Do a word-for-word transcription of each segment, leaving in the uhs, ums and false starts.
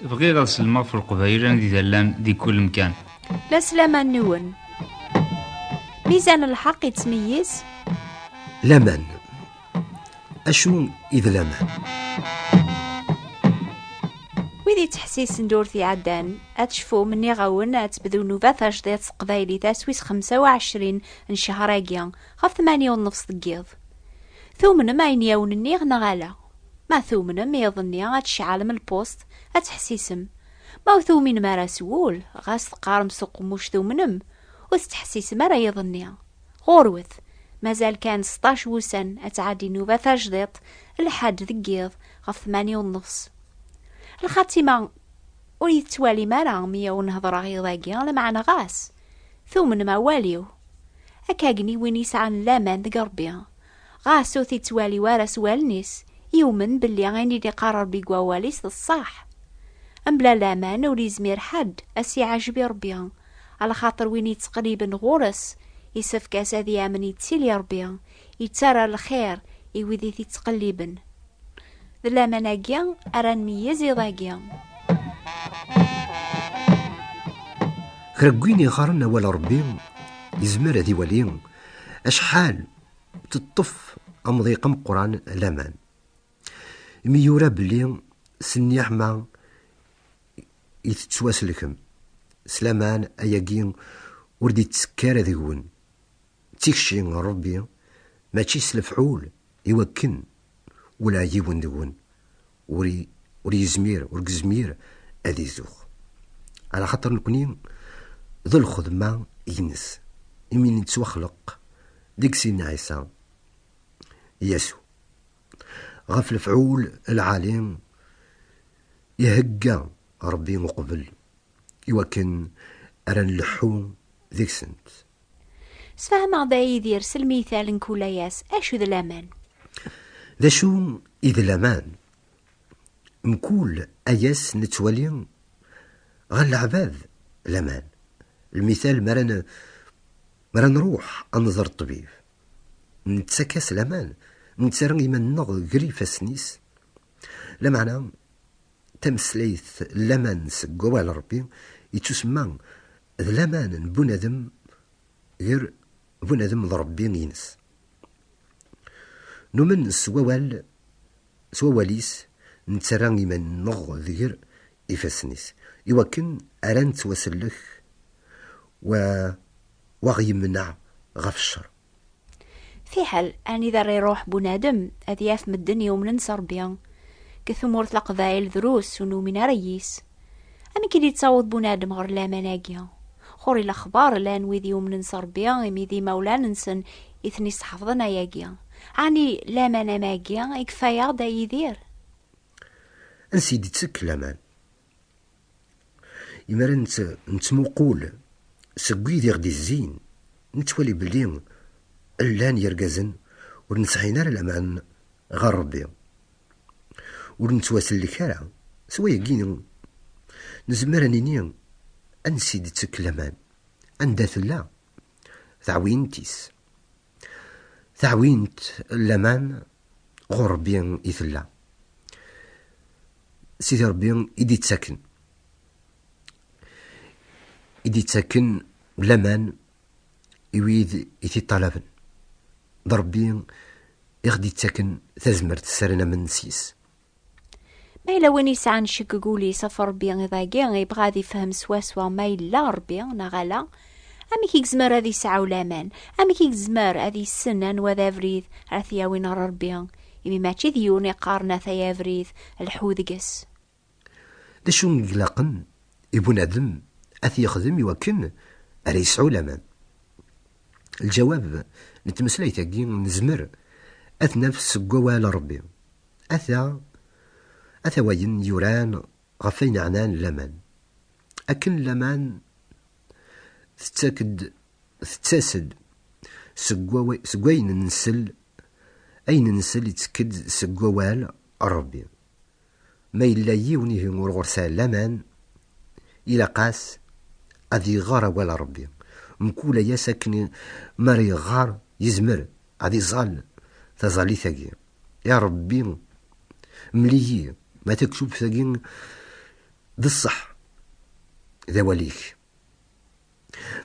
Bɣiɣ ad sellmeɣ ɣef Leqbayel anida llan di kul mkan. La slama-nwen. Mizan lḥeqq yettmeyyiz. Laman. Acu i d laman? Wid yettḥessisen-d ur t-iɛeddan, ad tecfum, nniɣ-awen, ad tebdu nnuba tajdiṭ s teqbaylit ass wis xemsa u ɛecrin n ccehṛ-agi, ɣef tmanya u nnefṣ deg yiḍ. Tumnem ayen i awen-nniɣ neɣ ala? Ma tumnem, iḍ-nni ad tceɛlem lpust, ad teḥsisem. Ma ur tuminem ara s wul, ɣas teqqarem s uqemmuc tumnem, ur tettḥessisem ara iḍ-nni. Ɣurwet, mazal kan seṭṭac wussan ad tɛeddi nnuba tajdiṭ, lḥedd deg yiḍ ɣef tmanya u nnefṣ. Lxatima ur yi-tettwalim ara mi awen-hedṛeɣ iḍ-agi, lameɛna ɣas tumnem awal-iw. Akka gen i win yesɛan laman deg Ṛebbi. Ɣas ur t-ittwali ara s wallen-is, yumen belli ayen i d-iqqar Ṛebbi deg wawal-is d ṣṣeḥ. Mebla laman ur yezmir ḥedd ad s-iɛejeb i Ṛebbi, alaxaṭer win yettqelliben ɣur-s, isefk-as ad yamen yettili Ṛebbi, yettarra lxir i wid i t-ittqelliben. D laman-agi ara nmeyyez iḍ-agi. Kra n win iɣaren awal Ṛebbi, yezmer ad iwali acḥal teṭṭef amḍiq ameqqran laman. Imi yura belli s nniɛma i tettwaselkem. S laman ayagi ur d-ittekki ara deg-wen. D tikci n Ṛebbi, mačči s lefɛul, iwakken ula yiwen deg-wen ur i-, ur yezmir, ur yezmir ad izux. Ɛla xaṭer nekni d lxedma ines, imi nettwaxleq deg Sidna Ɛisa, Yasu. Ɣef lefɛul lɛali ihegga Ṛebbi uqbel, iwakken ara nleḥḥu deg-sent. Sfehmeɣ-d a Yidir s lmital n kul ayas, acu d laman? D acu i d laman? Mkul ayas nettwali ɣer leɛbad laman. Lmital, mi ara n-, mi ara nruḥ ad nẓer ṭṭbib, nettak-as laman, nettarra iman-nneɣ gar ifassen-is. Lameɛna, tameslayt n laman seg wawal n Ṛebbi yettusemma d laman n bunadem gar bunadem d Ṛebbi-ines. Numen s wawal, s wawal-is, nettarra iman-nneɣ deg ifassen-is, iwakken ara nettwasellek wa, wa ɣ-yemneɛ ɣef ccer. Fiḥel, anida ara iruḥ bunadem, ad yaf medden yumnen s Ṛebbi. Deg tmurt Leqbayel drus ur numin ara yis. Amek i d-yettaweḍ bunadem ɣer laman-agi? Ɣur-i lexbar llan wid yumnen s Ṛebbi, imi d imawlan-nsen i ten-isḥefḍen ayagi. Ɛni laman am agi i yefka-yaɣ-d a Yidir? Ansi d-ittekk laman? Imi ara nett-, nettmuqul seg wid i ɣ-d-izzin, nettwali belli llan yergazen ur nesɛin ara laman ɣer Ṛebbi. Ur nettwasellek ara s wayagi, nezmer ad nini ansi d-tettek laman, anda tella teɛwint-is. Taɛwint n laman ɣur Ṛebbi i tella. Sidi Ṛebbi i d-ittaken, i d-ittaken laman i wid i t-iṭalaben. D Ṛebbi i ɣ-d-ittaken tazmert s ara namen s yis. Ma yella win yesɛan ccek deg wul-is ɣef Ṛebbi iḍ-agi, yebɣa ad ifhem swaswa ma yella Ṛebbi neɣ ala, amek i yezmer ad yesɛu laman? Amek i yezmer ad yessen anwa d abrid ara t-yawin ɣer Ṛebbi, imi mačči d yiwen iqqaren: "Ataya abrid, lḥu deg-s"? D acu i ilaqen i bunadem ad t-yexdem iwakken ara yesɛu laman? Lǧawab n tmeslayt-agi nezmer ad t-naf seg wawal n Ṛebbi. Ata, ata wayen yuran ɣef wayen ɛnan laman. Akken laman tettak-d, tettas-d seg wawa-, seg wayen nsel, ayen nsel ittekk-d seg wawal n Ṛebbi. Ma yella yiwen ihi ur ɣur-s ara laman, ilaq-as ad iɣer awal n Ṛebbi. Mkul ayas akken i, mi ara iɣer, yezmer ad iẓal taẓallit-agi. Ya Ṛebbi, mel-iyi, ma taktubt-agi D ṣṣeḥ, d awal-ik.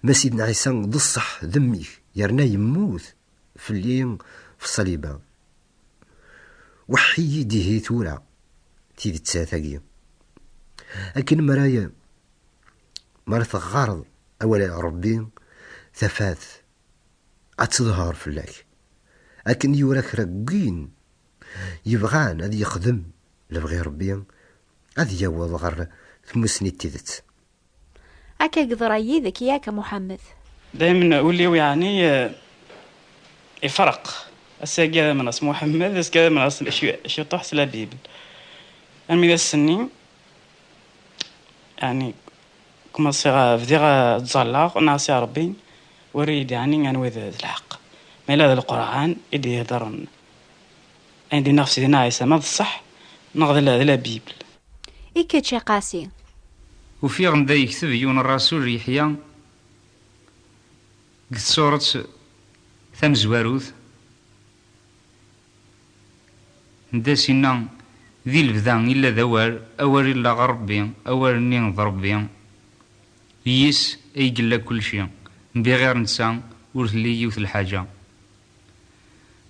Ma Sidna Ɛisa d ṣṣeḥ, d mmi-k, yerna yemmut fell-i f ṣṣaliba. Weḥḥi-yi-d ihi tura tidet-agi. Akken mi ara, mi ara teɣɣareḍ awal n Ṛebbi, tafat ad teḍher fell-ak. Akken yura kra n win yebɣan ad yexdem lebɣi Ṛebbi, ad yaweḍ ɣer tmusni n tidet. Akka i yeḍra yid-k, yak a Muḥemmed? Daymen ul-iw, yeɛni, eh, ifreq. Ass-agi ad amneɣ s Muḥemmed, ass-agi ad amneɣ s, ci-, ciṭuḥ s la Bible. Armi d ass-nni, yeɛni, kumaṣiɣ a-, bdiɣ a-, ttẓallaɣ, nɛaṣi Ṛebbi, ur iyi-d-yeɛni anwa i d, d lḥeqq. Ma yella d Lqurɛan i d-iheddren, ayen d-yenna ɣef Sidna Ɛisa, ma d ṣṣeḥ, neɣ d la, d la Bible. I kečč a Qasi? Ufiɣ anda yekteb yiwen ṛṛasul Yeḥya deg tsuret tamezwarut, anda s-inna: "Di lebda illa d awal, awal illa ɣer Ṛebbi, awal-nni d Ṛebbi, yis ay yella kulci, mbiɣir netta ur telli yiwet lḥaǧa."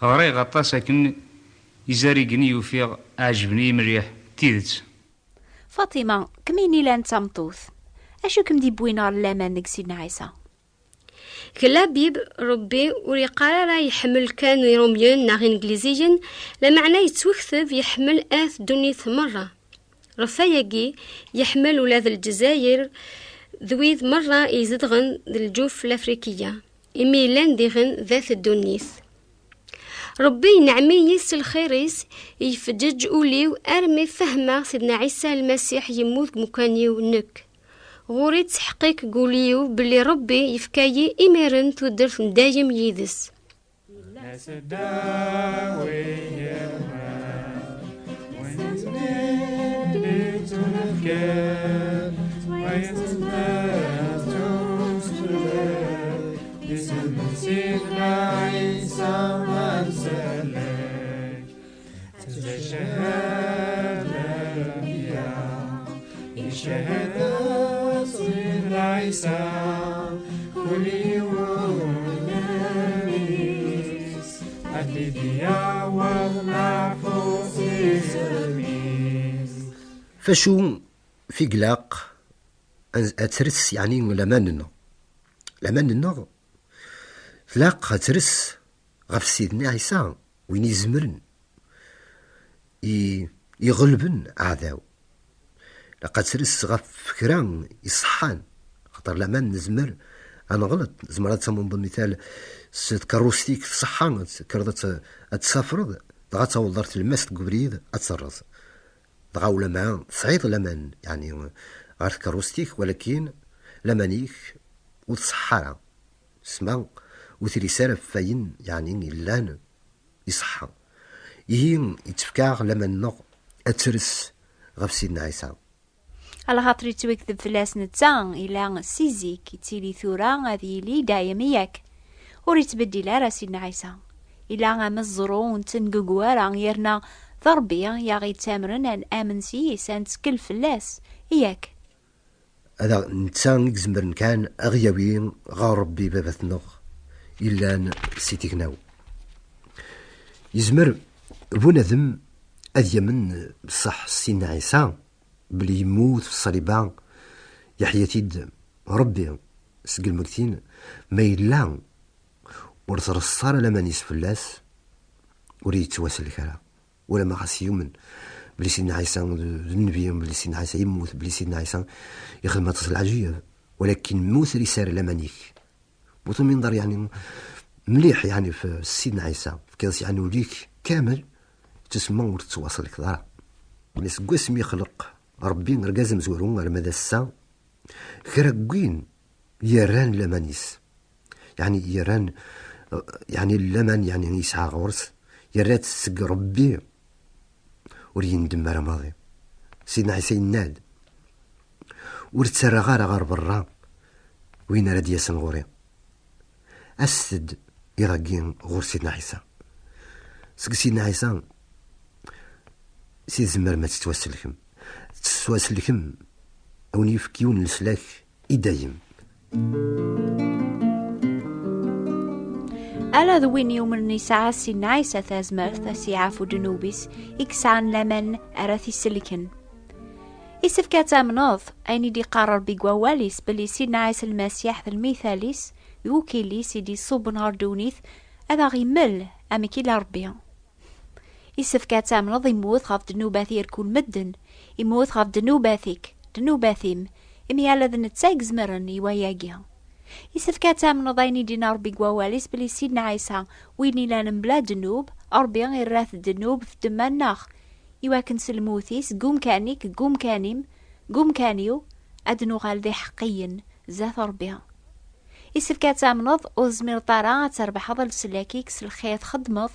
Ɣriɣ aṭas akken izarigen i ufiɣ ɛejben-iyi mliḥ, d tidet. Faṭima, kemmini lan d tameṭṭut. Acu kem-d-iwwin ɣer laman deg Sidna Ɛisa? Deg la Bible, Ṛebbi ur yeqqar ara yeḥmel kan Iṛumyen neɣ Ingliziyen, lameɛna yettwekteb yeḥmel at ddunit merra. Ɣef wayagi, yeḥmel ula d Lezzayer d wid merra izedɣen d lǧuf Lafrikiya, imi llan diɣen d at ddunit. Ṛebbi yenɛem-iyi s lxir-is, yefǧeǧ ul-iw armi fehmeɣ Sidna Ɛisa Lmasiḥ yemmut deg umkan-iw nekk. Ɣur-i ttḥeqqiq deg ul-iw belli Ṛebbi yefka-yi imiren tudert n dayem yid-s. Yella seddaw i yirman, win yettnadi ttnefkal, wa yettnadi ttnefkal, isem Sidna Ɛisa ad sellek. Tella cahada n Rebbi, i cahada Sidna Ɛisa, kul yiwen ad d-yaweḍ leɛfu s isem-is. Facu fi ilaq ad, ad tres, yeɛni, laman-nneɣ? Laman-nneɣ tlaq ad tres ɣef Sidna Ɛisa, win izemren i, iɣelben aɛdaw. Ilaq ad tres ɣef kra iṣeḥḥan, xaṭer laman nezmer ad neɣleḍ. Nezmer ad tamneḍ, mital, s tkeṛṛust-ik tṣeḥḥa, ad tekkreḍ ad t-, ad tesafreḍ, dɣa ad tawḍeḍ ar tlemmast deg ubrid ad terreḍ. Dɣa ulamma tesɛiḍ laman, yeɛni, ɣer tkeṛṛust-ik, walakin laman-ik ur tṣeḥḥa ara. Sma ur tris ara ɣef wayen, yeɛni, yellan iṣeḥḥa. Ihi, yettefk-aɣ laman-nneɣ ad tres ɣef Sidna Ɛisa. Alaxaṭer yettwakteb fell-as netta, ila si zik, yettili tura, ad yili dayem, yak. Ur yettbeddil ara Sidna Ɛisa. Ila ameẓẓru ur nettengugu ara, yerna d Ṛebbi i aɣ-yettamren ad namen s yis, ad nettkel fell-as, yak. Ala netta i izemren kan ad ɣ-yawi ɣer Ṛebbi Baba-tneɣ yellan si tignaw. Yezmer bunadem ad yamen bṣeḥ s Sidna Ɛisa, belli yemmut f ṣṣaliba, yeḥya-t-id Ṛebbi seg lmegtin, ma yella ur treṣṣ ara laman-is fell-as, ur yettwasellek ara. Ulamma xas yumen belli Sidna Ɛisa d, d nnbi, belli Sidna Ɛisa yemmut, belli Sidna Ɛisa yexdem aṭas n leɛǧayeb, walakin ma ur tris ara laman-ik, ma ur tumineḍ ara, yeɛni, mliḥ, yeɛni, f Sidna Ɛisa, tefkiḍ-as, yeɛni, ul-ik kamel, tusma ur tettwasellkeḍ ara. Yeɛni, seg wasmi yexleq Ṛebbi argaz amezwaru arma d ass-a, kra n win yerran laman-is, yeɛni, yerran, yeɛni, laman, yeɛni, yesɛa ɣur-s, yerra-tt seg Ṛebbi, ur yendem ara maḍi. Sidna Ɛisa yenna-d: "Ur ttarraɣ ara ɣer berra win ara d-yasen ɣur-i. Aset-d iḍ-agi ɣur Sidna Ɛisa." Seg Sidna Ɛisa, si tzemrem ad tettwasellkem. Tettwasellkem A wen-yefk yiwen n leslak i dayem. Ala d win yumnen yesɛa Sidna Ɛisa tazmert ad s-yeɛfu ddnub-is, i yesɛan laman ara t-iselken. Isefk ad tamneḍ ayen i d-iqqar Ṛebbi deg wawal-is, belli Sidna Ɛisa Lmasiḥ d lmital-is, d wukil-is i d-iṣubben ɣer ddunit, ad aɣ-imel amek ila Ṛebbi. Isefk ad tamneḍ immut ɣef ddnubat irkul medden, immut ɣef ddnubat-ik, ddnubat-im, imi ala d netta i izemren i wayagi. Isefk ad tamneḍ ayen i d-yenna Ṛebbi deg wawal-is, belli Sidna Ɛisa, win ilan mebla ddnub, Ṛebbi irra-t ddnub f ddemma-nneɣ, iwakken s lmut-is, deg umkan-ik, deg umkan-im, deg umkan-iw, ad nuɣal d iḥeqqiyen zdat Ṛebbi. Isefk ad tamneḍ ur tezmireḍ ara ad trebḥeḍ leslak-ik s lxir txeddmeḍ,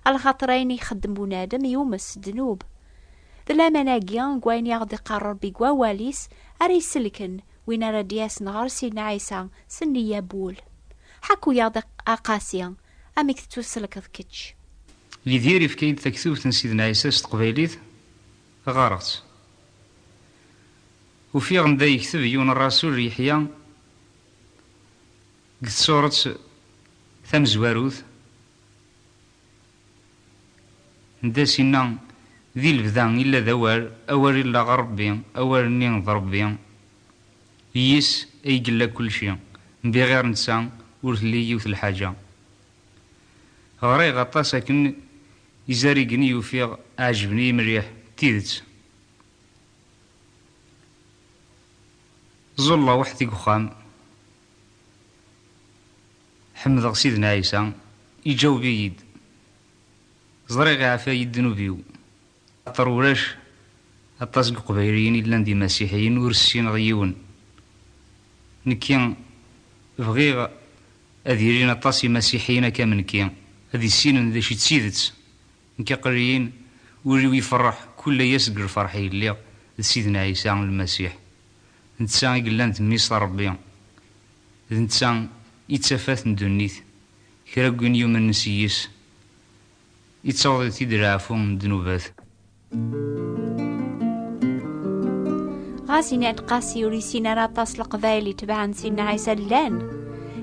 alaxaṭer ayen ixeddem bunadem yumes s ddnub. D laman-agi deg wayen i aɣ-d-iqqar Ṛebbi deg wawal-is ara iselken win ara d-yasen ɣer Sidna Ɛisa s nniya n wul. Ḥakku-yaɣ-d a Qasi, amek tettuselkeḍ kečč? Yidir yefka-yi-d taktubt n Sidna Ɛisa s teqbaylit, ɣareɣ-tt. Ufiɣ anda yekteb yiwen n rasul Yeḥya deg tsuret tamezwarut, anda s-inna: "Di lebda illa d awal, awal illa ɣer Ṛebbi, awal-nni d Ṛebbi, yis ay yella kulci, mbiɣir netta ur telli yiwet lḥaǧa." Ɣriɣ aṭas akken izarigen i ufiɣ ɛejben-iyi mliḥ, d tidet. Ẓulleɣ weḥd-i deg uxxam, ḥemdeɣ Sidna Ɛisa, iǧaweb-iyi-d. Ẓriɣ iɛfa-yi ddnub-iw. Axaṭer ulac aṭas n Iqbayliyen i llan d imasiḥiyen ur ssineɣ yiwen. Nekki bɣiɣ ad ilin aṭas imasiḥiyen akka am nekki, ad issinen d acu i d tidet. Nekk aql-iyi ul-iw iferreḥ kul ass deg lferḥ i lliɣ d Sidna Ɛisa Lmasiḥ. D netta i yellan d mmi-s n Ṛebbi. D netta i d tafat n ddunit. Kra n win yumnen s yis, ittaweḍ-it-id leɛfu n ddnubat. Ɣas ini-d Qasi ur yessin ara aṭas Leqbayel itebɛen Sidna Ɛisa llan.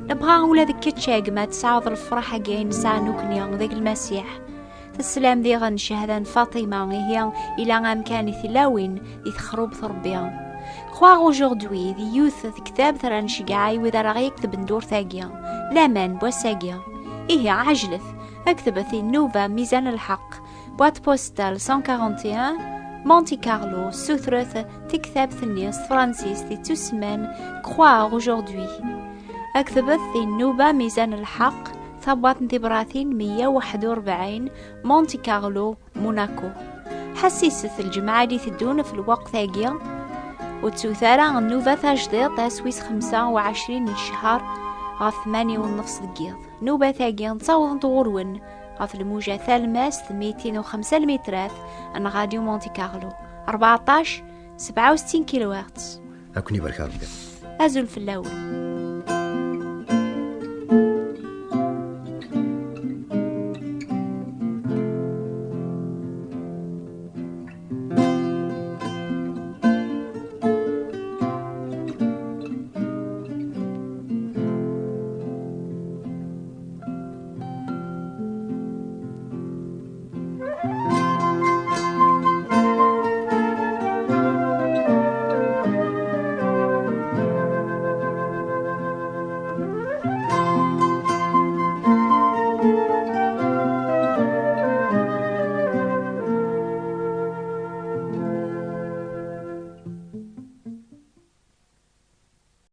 Nebɣa ula d kečč a gma ad tesɛuḍ lefraḥ-agi i nesɛa nukni deg Lmasiḥ. Teslam diɣen ccahada n Faṭima, ihi ila amkan i tilawin di texrubt Ṛebbi. Croire aujourd'hui d yiwet tektabt ara nceggeɛ i wid ara ɣ-yektben durt-agi. Laman n wass-agi. Ihi ɛejlet, ktbet i nnuba Mizan Lḥeqq, boîte postale cent quarante et un, Monte Carlo, sutret tektabt-nni s tefransist ittusemman Croire aujourd'hui. Ktbet i nnuba Mizan Lḥeqq, tabwaṭ n tibratin meyya u waḥed u rebɛin, Monte Carlo, Monaco. Ḥassiset lǧemɛa i d-iteddun f lweqt-agi. Ur ttut ara nnuba tajdiṭ ass wis xemsa u ɛecrin n ccher ɣef tmanya u nnefs deg yiḍ. Nnubat-agi ttawḍent ɣur-wen ɣef lmuja talmast mitin u xemsa lmitrat n Radio Monte Carlo, rbeɛṭac sebɛa u settin kilohertz. Ad ken-ibarek Ṛebbi. Azul fell-awen.